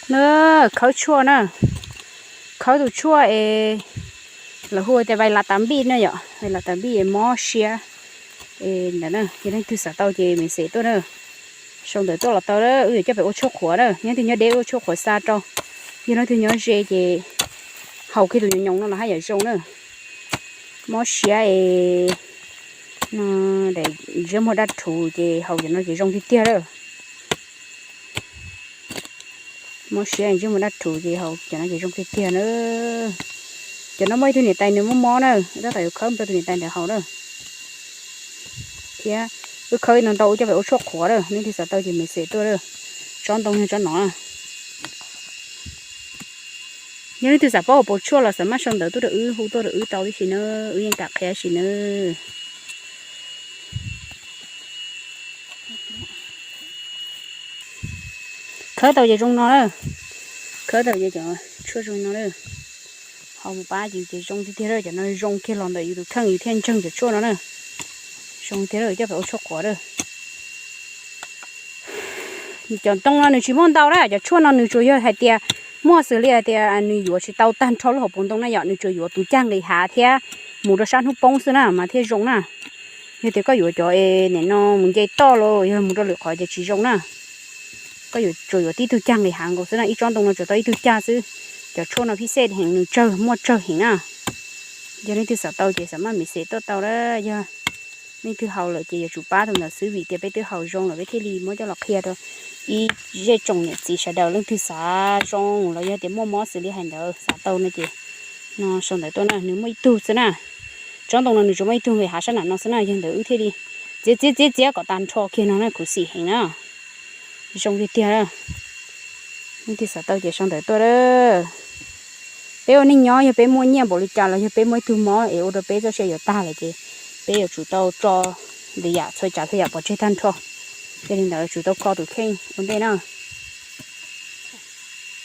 Na, khawb tshuaj na, khawb tus tshuaj es lawv hu tias vais las tas npij na yom, vais las tas npij es mob siab. Es ntawm na yog leej twg xav tau ces message tuaj na. Sau ntawv tuaj los tau, wb yuav coj pem ua tshuaj qhuav na, yog leej twg nyob deb ua tshuaj qhuav xa rau, yog leej twg nyob ze ces haus kiag tus nyoos nyoos no los haj yam zoo na. Mob siab es no, daim ntsiab muag daj rhuv ces haus cov no ces zoo tiag tiag lawm. Mob siab ntsiab muag daj rhuv ces haus cov no ces zoo tiag tiag na. Cov no muaj ib tug niam tais nws mob mob na, tab tom yuav khawb rau tus niam tais ntawd haus na. Thiab wb khawb ib no ntau wb coj pem ua tshuaj qhuav na, leej twg xav tau ces message tuaj na. Tsob ntoo yog tsob no. Yog leej twg xav paub hauv paus tshuaj los xav maj sau ntawv tuaj rau wb, hu tuaj rau wb tau tib si na, wb yeej kam qhia si na. Khawb tau ces zoo no na, khawb tau ces cov tshuaj zoo no na. Haus mus pab ces zoo tiag tiag, cov no zoo kiag los ntawm yus tus kheej yus thiaj ntseeg cov tshuaj no na. Zoo tiag, coj pem ua tshuaj qhuav na. Cov ntoo no nws tsis muaj ntau na, cov tshuaj no nws tsuas yog hais tias muaj xws li hais tias nws yuav tsis tau tag nrho lub hauv paus ntoo na yom, nws tsuas yuav tus cag nqis hav thiab mus rau sab hnub poob xwb na mas thiaj zoo na. Yog tias koj yuav cov es nim no mus nce toj los yog mus rau lwm qhov ces tsis zoo na. Koj yuav tsuas yuav tib tug cag nqis hav nkaus xwb na, ib tsob ntoo no tsuas tau ib tug cag xwb. Cov tshuaj no phij xej heev, nws tsawg muaj tsawg heev na. Yog leej twg xav tau ces xav maj message tuaj tau na, yog leej twg haus lawm ces yuav tsum pab tus ntawd xwb, vim tias peb twb haus zoo lawm peb thiaj li muab coj los qhia rau ib zej tsoom niam txiv sawv daws, leej twg xav zoo los yog tias muaj mob xws li hais ntawd xav tau no ces no sau ntawv tuaj na, nws muaj ib tug xwb na. Tsob ntoo no nws tsuas muaj ib tug nqis hav sab nram no xwb na, yog ntawd wb thiaj li txiav txiav txiav txiav kom tag nrho kiag no na, khuv xim heev na. Zoo tiag tiag. Leej twg xav tau ces sau ntawv tuaj a. Peb ua neej nyob yog peb muaj nyiaj npaum li cas los yog peb muaj ib tug mob es ua rau peb txoj sia yuav tag lawm ces peb yuav tsum tau tso lwm yam txhua tsav txhua yam pov tseg tag nrho. Yog li ntawd tsum tau kho tus kheej ua ntej na.